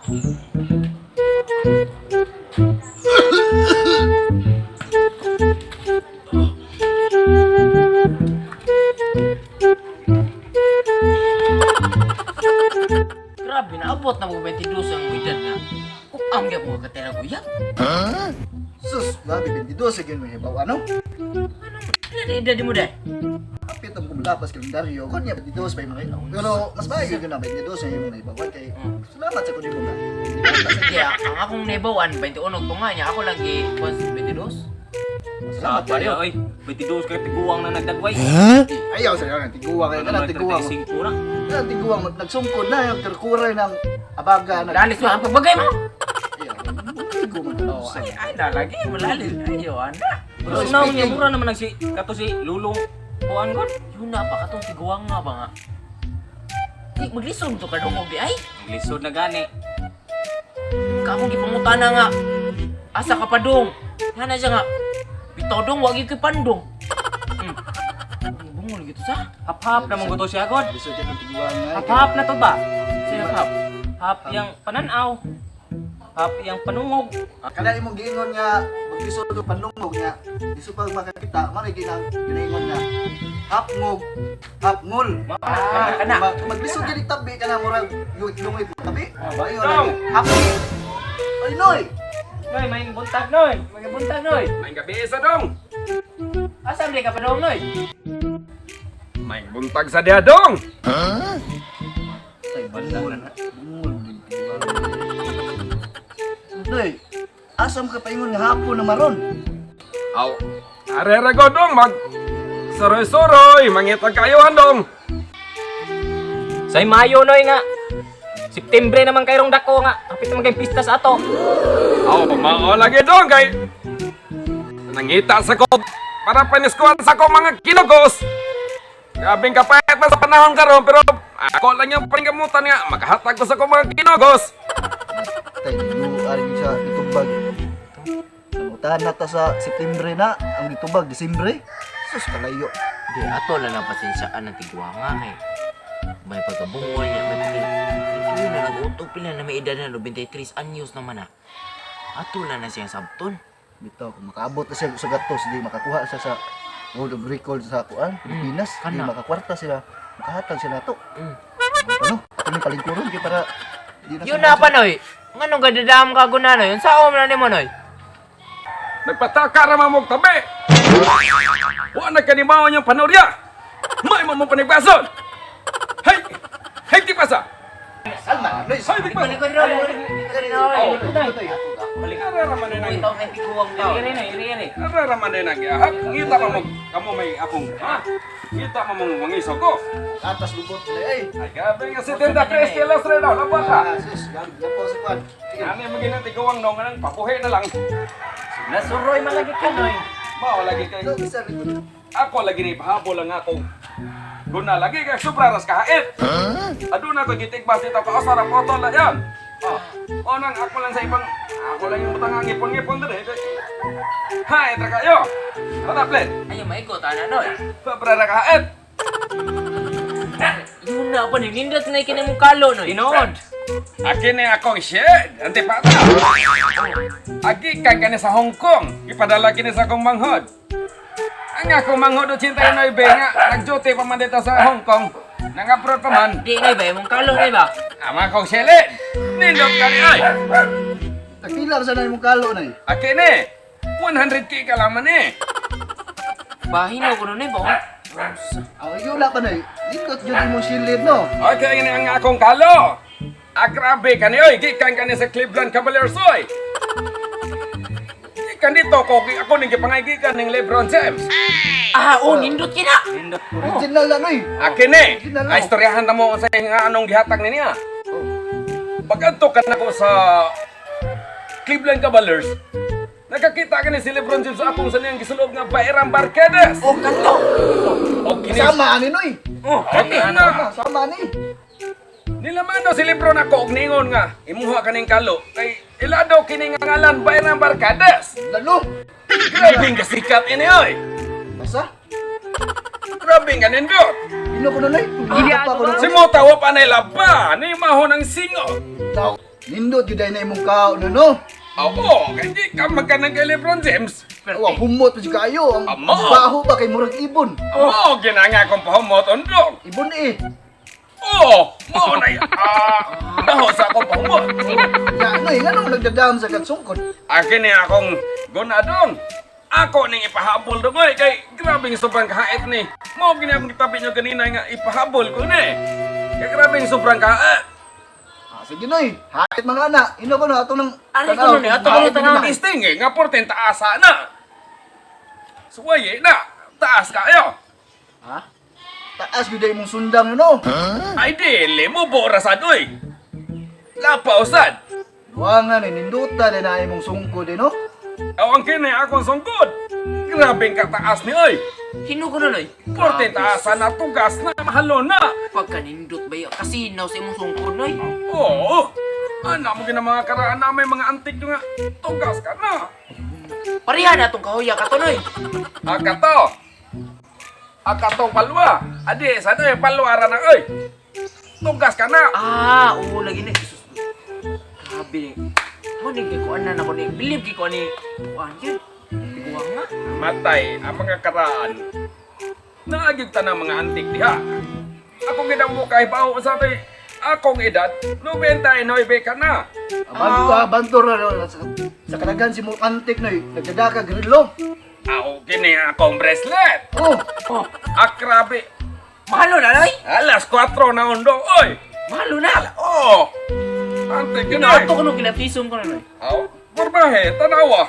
Grabe, naabot na mo 22 ang edad nga. Ang gyud mo katira ko yan. Sus, grabe 22 sa gyud mo hibaw ano? Pila na edad mo dai? Kapit ang kumulapas kalendaryo kon niya 22 pa yung mga pero mas maayo gyud na 22 sa imong nahibawan kay salamat sa kundi mo na. Kaya ang akong naibawan 21 tunga niya ako lagi 22. Salamat Sa kayo. oy, 22 kay tiguang na nagdagway. Ayaw sa nga tiguang kayo kana tiguang. 35 na. Kana tiguang nagsungkod na yung terkuray ng abaga nag. Lalis mo ang pagbagay mo. Ayaw. Tigo man Oh, ay ay na lagi malalis. Ayo ana. Pero naon niya mura naman ang si kato si Lulong kuan god. Yun na pa katong tiguang nga ba nga. Di maglisod to kadungog di ay. Lisod na gani. Ka akong gipangutana nga. Asa ka pa dong? Nga na siya nga. Bitaw dong, wag gyud kay pandong. Bungol gitu sa. Hap-hap na mong guto siya god. Lisod yung tiguang nga. Hap-hap na to ba? Sino hap? Hap yang pananaw. Hap yang panungog. Kana imong giingon nga maglisod og panlungog nga lisod pag makakita man ay ginang ginaingon nga hapngog hapngol. Ah, kana. Maglisod gani tabi kana murag lungit tabi. Ayo lagi. Hapngi. Oy noy. Noy, may buntag noy. Mga buntag noy. May gabi isa dong. Asa man ka pa dong noy? May buntag sa diha dong. Ay bungol. Bungol din tiguang. Noy, asam ka paingon nga hapon na maron. Aw, arera ko dong mag suroy-suroy, mangitag kayo dong. Say Mayo noy nga. September naman kayrong dako nga. Hapit naman kay pista sa ato. Aw, mao lagi dong kay nangita sa ko para paniskuan sa ko mga kinugos. Grabing kapayat na sa panahon karon pero ako lang yung pangamutan nga makahatag ko sa ko mga kinugos. Tay, luar gyud sa gitubag. Nangutahan na ta sa September na, ang gitubag Disembre. Sus kalayo. Di ato lang ang pasensyaan ng tiguanga kay may pagkabungol niya, may pagka... Ito na nag-uto pila na may edad na 93 anyos naman ah. Ato lang na siyang sabton. Bitaw, kung makaabot na siya sa gatos, di makakuha siya sa World of Record sa kuan, Pilipinas, di Kana. makakwarta sila, makahatag sila to. Ano? Ako ni palingkuron kay para di Yun na pa noy. Nganong gadadam ka guna noy? Unsa man na nimo noy? Nagpataka ra man mong tabi. Wa na kanimaon yung panorya. May mo mong panigbason. Hey! Hey, di pasa! Salman, Luis. Hey, di pasa! Oh, Arara man din ang ikaw kay tiguang tao. Iri na, iri iri. Arara man din ang gihap. Ngita pa mo kamo may akong ha. Ngita pa mo mangiso ko. Atas lubot na ay. Ay grabe nga 73 kilos rin daw laba ka. Ah, sus, grabe lapo sa kuan. Sige. Ani mo ginatiguang no nga nang papuhi na lang. Nasuroy man lagi ka noy. Mao lagi kay Ikaw, isa rin. ako lagi ni pahabol ang akong Guna lagi kay sobra ras kahait. Aduna ko gitigba sa ito ka ra photo la yan. Oh, oh nang ako lang sa ibang ako lang yung butang ang ipon-ipon dire. Ha, etra kayo. Tara, plet. Ayo maigot ana noy. Sobra ra kahait. Yun na pa nindot na kini mong kalo noy. Tinood. Akin ni akong shed, antipata. Agi kay kani sa Hong Kong, ipadala kini sa akong manghod. Ang akong manghod 89 nga nag-duty pa man dito sa Hong Kong. Nang-abroad pa man. Di noy ba imong kalo noy ba? Ang akong shelid. Nindot kani ay. Tagpila sa na imong kalo na eh. Akin ni 100K ka lang man eh. Bahino ko noy ba? Aw, yula pa na eh. Lindot jud imong silid no. Okay, ini ang akong kalo. Ah, grabe kani oy, gikan kani sa Cleveland Cavaliers oy. Gikan dito ko, ako ning gipangay gikan ning LeBron James. Ah, oh nindot kina. Nindot. Original lang eh. Akin ni, Original ay istoryahan na mo sa nga anong gihatag ni niya. Pag-adto ka na ko sa Cleveland Cavaliers, nakakita ka ni si LeBron James sa akong sa niyang gisulob nga Bayram Barquedes. Oh kanto. O kini. Sama ani noy. Oh, okay na. Sama, sama ani. Nilaman daw si Lebron ako og ningon nga imuha kaning kalo kay ila daw kini nga ngalan Bayram Barkades. Lalo. Grabing kasikat ini oy. Basa. Grabing kanindot. Ino ko na noy. Hindi pa ko na. Si Mota wa pa nay laba ni mahon ang singo. Daw. Nindot gyud na imong kao no no. Oo, kay di ka magkanang kay Lebron James. Wa humot pa jud kaayo. Ang Amo. ang baho ba kay murag ibon. Oo, ginanga akong pahumot undong. Ibon eh. Oo, mao na daho sa akong pahumot. Ya ano eh, ngano nagdadam sa katsungkod. Akin ni akong gunadong. Ako ning ipahabol dong oy kay grabing sobrang kahait ni. Mao gini akong gitabi nyo ganina nga ipahabol ko ni. Kay grabing sobrang kahait. Ah, sige noy, hait mga anak. Ino ko no ato nang Aray ko nun eh, ato ko Hait nun, tanaw. na. Testing eh, nga porten taasa na. Suwaye na, taas kayo. Ha? Taas gyud imong sundang no. Ay dili mo bora sad oy. Lapaw sad. Luwangan eh, ninduta din na imong sungkod eh no. Aw ang kini akong sungkod. Grabing kataas ni oy. Hino ko na noy. Porte taasa na tugas na mahalo na. Pagkanindot ba yun? Kasi naw sa imong sungkod noy. Oo. Anak mo gina mga karaan na may mga antik nga tugas ka na. Pareha na itong kahoya ka to noy. Akato. Akato palwa. Adi sa doy palwa ra na oy. Tugas ka na. Ah, oo lagi na. Jesus. Grabe. Mo ni kay kuan na nako ni. Believe kay kuan ni. Kuan yun. Tiguang nga. Matay ang mga karaan. Naagig ta na mga antik diha. Ako ginamo kay bao sa tay akong edad, 99 ka na. Abanto abanto ra no. Sa kadagan si mo antik noy, nagdadaka grilo. Aw kini akong bracelet. Oh, Oh, Akrabe. mahalo na noy. Alas 4 na undo, oy. Mahalo na. Oh. Antik yun Ato ko nung kinatisom ko na noy. Aw, burbahe, tanawa.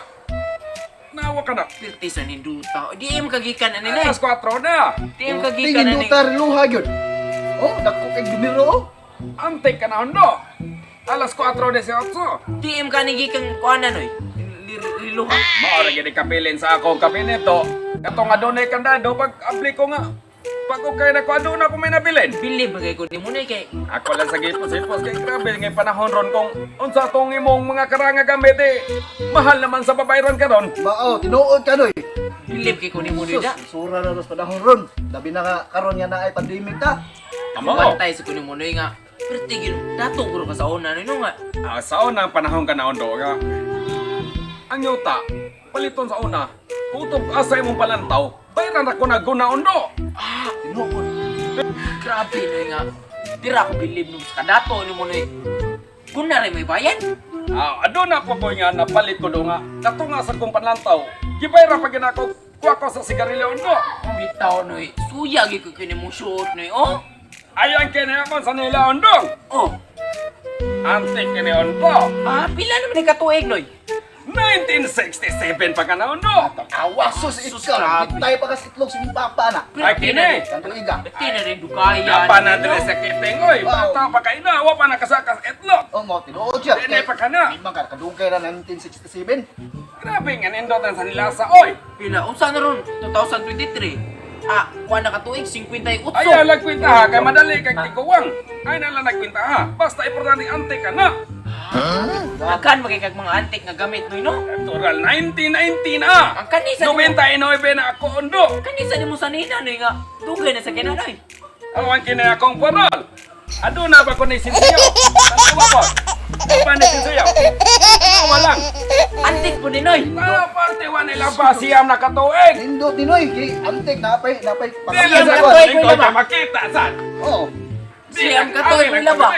Nawa ka na. Pirti sa ninduta. Di im kagikan ani noy. Alas 4 na. Di im kagikan ani. ninduta riluha gyud. Oh, dako kay giniro. Oh. Antik ka na undo. Alas 4:18. Di im kanigikan kuan na noy. Riluha. Maora gini kapilin sa akong kabineto. Kato nga dunay kandado pag apply ko nga. Pag okay na ko aduna ko may nabilin. Believe ba kay ko ni mo noy kay Ako lang sa gipos-ipos kay grabe ngay panahon ron kung unsa tong imong mga karanga gamit eh. Mahal naman sa babayran karon. Bao, tinuod ka noy. believe kay ko ni mo noy Sus, da. sura na ros panahon ron. Labi na nga karon nga naay pandemic ta. Amo. Bantay sa ko ni mo noy nga. Pirti gid dato guro ka sa una noy no nga. Ah, sa una panahon ka na ondo nga. Ang yuta, paliton sa una. Utob asa imong palantaw. Bayran ra ko na guna ondo. Ah, Tinuod. grabe noy nga. Dira ko believe nung sa kadato ni mo noy. Kunari may bayan. Ah, aduna ko ko nga napalit ko do nga. Kato nga sa kong panlantaw. Gibayran pa ginako kuha ko sa sigarilyo ondo. Bitaw noy. Suya gyud ko kini mo shoot noy oh. Ayan kini ako sa nila ondong. Oh, Antik kini ondo. ah pila naman ni katuig noy. 1967 pa ka na ondo. Awa sus Sus, ikaw. grabe. Bitay pa kas itlog sa imong papa na. Ay, kini. Kanto iga. Pwede na rin dukayan. Napa na diri sa kiting oy. Bata pa kay na, wa pa nakasakas itlog. Oh, mo tinuod siya. Dili pa ka na. Di man ka kadugay ra 1967. Grabe nga nindotan sa nila sa oy. Pila unsa na ron 2023. Ah, kuha na katuig 58. Ay, alag kwenta ha, kay madali kay tiguang. Ay, nala nagkwenta ha. Basta importante ante ka na. Daghan magay kag mga antik nga gamit noy no. Natural, 1990 na. Ang kanisa ni mo, 99 na ako ondo. kanisa ni mo sanina noy nga dugay na sa kinanoy. Awan kini akong parol. Aduna ba ko ni sinsiyo? Tanawa ko. Pa ni sinsiyo? Tanawa lang. Antik po ni noy. Ah, parte wa nila ba siyam na katuig. Nindot ni noy kay antik napay napay Dili Siyam sa katuig, lingkod wala ba? ka makita sad. Oh, Siyam katuig, wala ba?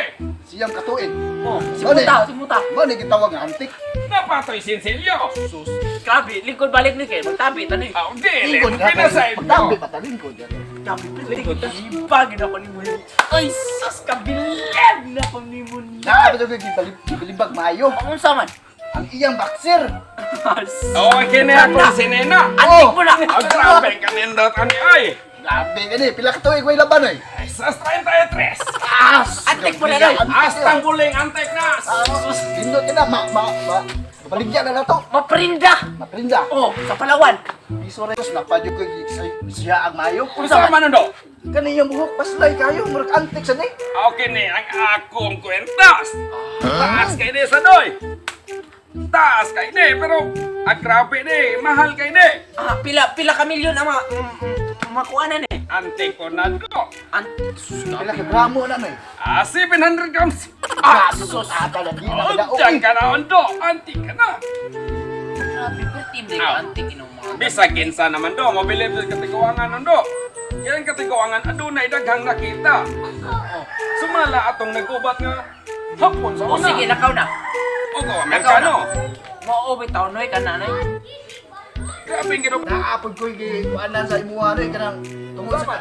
siyam katuig. Oh, simuta, simuta. Mo ni gitawag nga antik. Napatoy sinsilyo. Sus, grabe, lingkod balik ni kay magtabi ta noy. Ah, dili. Lingkod ka. Pinasay Pagtabi ko. pa ta lingkod. Grabe, lingkod ta. Ibagin ako ni mo. Ay, sus, kabilib na ko ni mo. Naa pa jud gibalibag maayo. Ang unsa man? Ang iyang boxer. Oh, ang kini akong sinina. Antik mo na. Ang grabe ka nindot ani ay. Grabe gani, pila ka tuig way laban oy. Ay, sas 33. As! Antik mo na, Noy. Astang guling antek na. Sus, nindot ka na ma ma ma. Baligya na nato. Maprinda. Maprinda. Oh, sa Palawan. Piso rin napa jud ko siya ang maayo. Unsa man ondo? Kani iyang buhok paslay kayo, murag antik sa ni. Okay ni ang akong kwentas. Taas kay ni sa doy. Taas kay ni pero ang grabe ni, mahal kay ni. Ah, pila pila ka milyon ang makuha na ni. Antik ko na do. Sus, Pila ka gramo na, Noy? Ah, 700 grams. Ah, sus, ata lagi na Oh, kadaog. diyan ka na, Ondo. Antik ka na. Grabe, perti hindi ka Ah. antik inom mga. Bisag kinsa naman do, mabilib sa katiguangan, Ondo. Kaya ang katiguangan, adunay daghang nakita. Sumala atong nagubat nga hapon sa O una. sige, lakaw na. O ko, Amerikano. Mao bitaw, Noy, kana, Noy. Grabe ang ginawa. Naapod ko yung gikuanan sa imuha, Noy, kanang tungod sa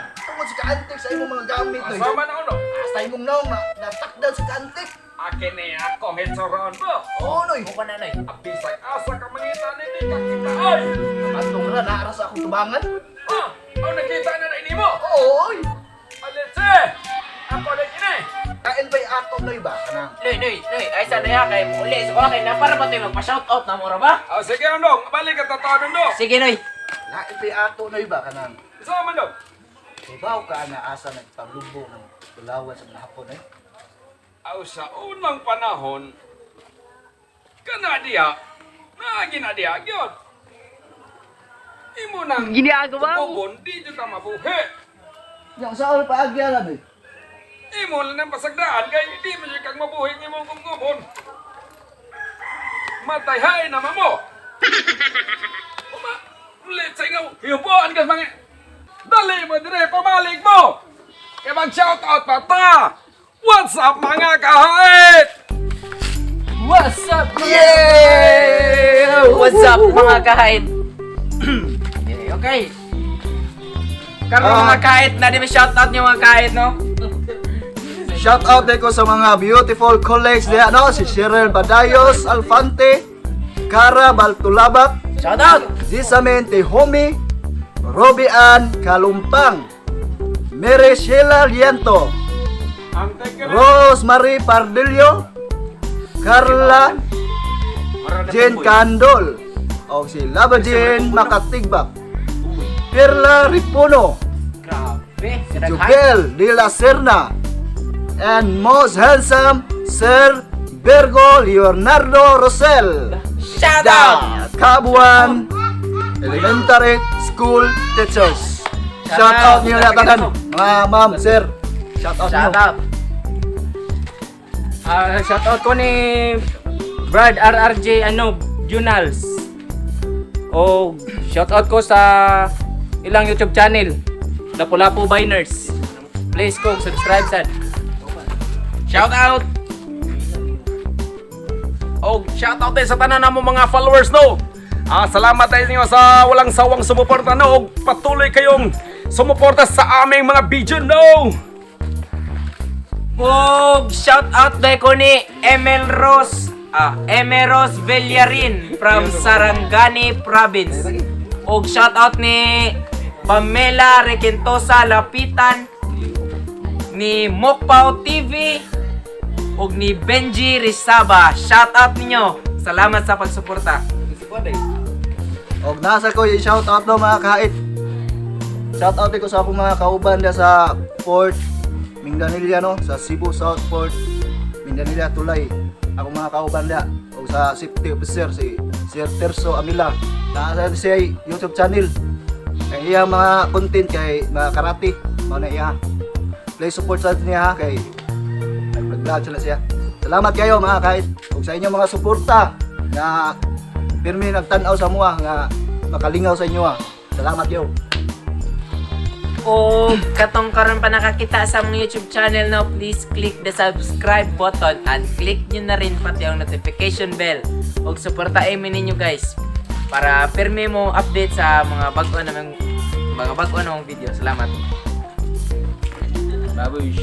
kaantik sa imong mga gamit, Noy. Asama na, Ondo. Sa imong naong na natakdan sa kaantik. Akin ni akong hitsura, Ondo. Oo, Noy. Mo kana, Noy. Bisag asa ka mangita ni ka kita ay. Atong ra naara sa akong tubangan. Ah, oh, nakita na na inimo. Oo, oy. Aletse. Ako na kini. Kain ba'y ato, Noy, ba? Kanang Noy, Noy, Noy, ay sana ya kay uli sa kay na para ba tayo magpa-shout out na mo ra ba? Ah, sige, Ondo, balik ka totoo, Ondo. Sige, Noy. Lain ba'y ato, Noy, ba? Kanang Sa man do. ibaw ka na asa nagpalubo ng bulawan sa mga hapon, eh. Aw sa unang panahon kana diha naagi na diha gyud. Imo nang Ginagawa mo. Kubon, di jud ka mabuhi. Yang sa all paagya lang, eh. Imo lang nang pasagdaan kay di mo jud kang mabuhi ng imong kumkubon. Matayhay naman mo. Uma, ulit sa ingaw. Hiupuan ka mga. Dali mo dire, pabalik mo. Kaya mag shout out pa ta. What's up, mga kahait? What's up? Yeah! What's up, mga kahit? Yeah, okay. Karon, mga kahit na di ba shout out niyo, mga kahit, no? Shout out din ko sa mga beautiful colleagues diha, no, si Cheryl Badayos Alfante, Cara Baltulabak, Shout out. Zisamen Tehomi, Robbie Ann Kalumpang, Mary Sheila Liento, Rosemary Pardillo, Carla Jane Candol, o si Lava Jane Makatigbak, Perla Ripuno, Grabe, kadaghan. Jugel de la Serna, and most handsome Sir Bergo Leonardo Rosel. Shout out. Kabuan Elementary School Teachers. Shout out niyo lahat tanan. Mga ma'am, sir. Shout out Shout niyo. out. Ah, shout out ko ni Brad RRJ ano Junals. O shout out ko sa ilang YouTube channel, Lapu-Lapu Biners. Please ko subscribe sad. Shout out! Oh, shout out din sa tanan namo mga followers, no. Ah, salamat tayo inyo sa walang sawang sumuporta, no. Ug patuloy kayong sumuporta sa aming mga video, no. Og shout out dahil ko ni Emel Rose, Emel Rose Villarin from Sarangani Province. Og shout out ni Pamela Requentosa Lapitan, ni Mokpao TV og ni Benji Rizaba. Shout out ninyo. Salamat sa pagsuporta. Og nasa ko yung shout out, no, mga kahit. Shout out ko sa akong mga kauban diya sa Port Mindanilla, no, sa Cebu South Port Mindanilla Tulay. Akong mga kauban diya og sa safety officer si Sir Terso Amila. Nasa siya YouTube channel. Kay iya mga content kay mga karate mao na iya. Please support sa niya ha, kay nag-vlog sila siya. Salamat kayo, mga kahit, ug sa inyong mga suporta na pirmi nagtan-aw sa mua nga makalingaw sa inyo ha. Salamat kayo. O katong karon pa nakakita sa among YouTube channel, no, please click the subscribe button and click nyo na rin pati ang notification bell. Og suportahin mi ninyo, guys, para pirmi mo update sa mga bago namang video. Salamat. Babush.